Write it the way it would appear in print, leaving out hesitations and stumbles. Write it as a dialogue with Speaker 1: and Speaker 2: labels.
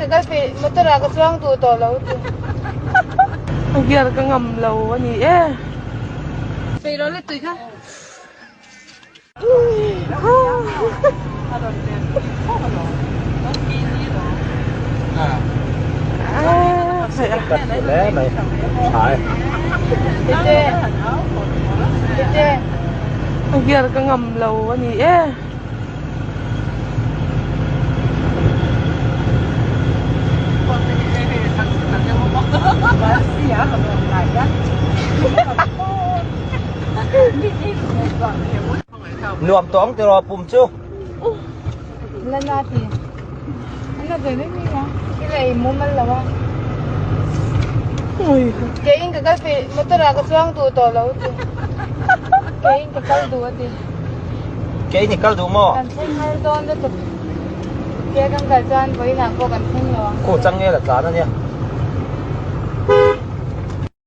Speaker 1: kal peih motor ah ka chuang duh tawh lo ti.
Speaker 2: Gear ka ngam lo a ni e.
Speaker 1: Peih lo le tui kha.
Speaker 2: Gear ka ngam lo a ni e.
Speaker 3: Nuam tawng tiraw pum chu.
Speaker 1: La na ti. Ana ve mai mai a. I la ei mumal lo a. Ke in ka kal peih motor ah ka chuang duh tawh lo ti. Ke in ka kal duh a ti.
Speaker 3: Ke in i kal duh maw?
Speaker 1: Kan thleng har dawn lutuk. Ke kan kal chuan vawiinah pawh kan thleng lo ang.
Speaker 3: Khu chang nge la tlan a nia.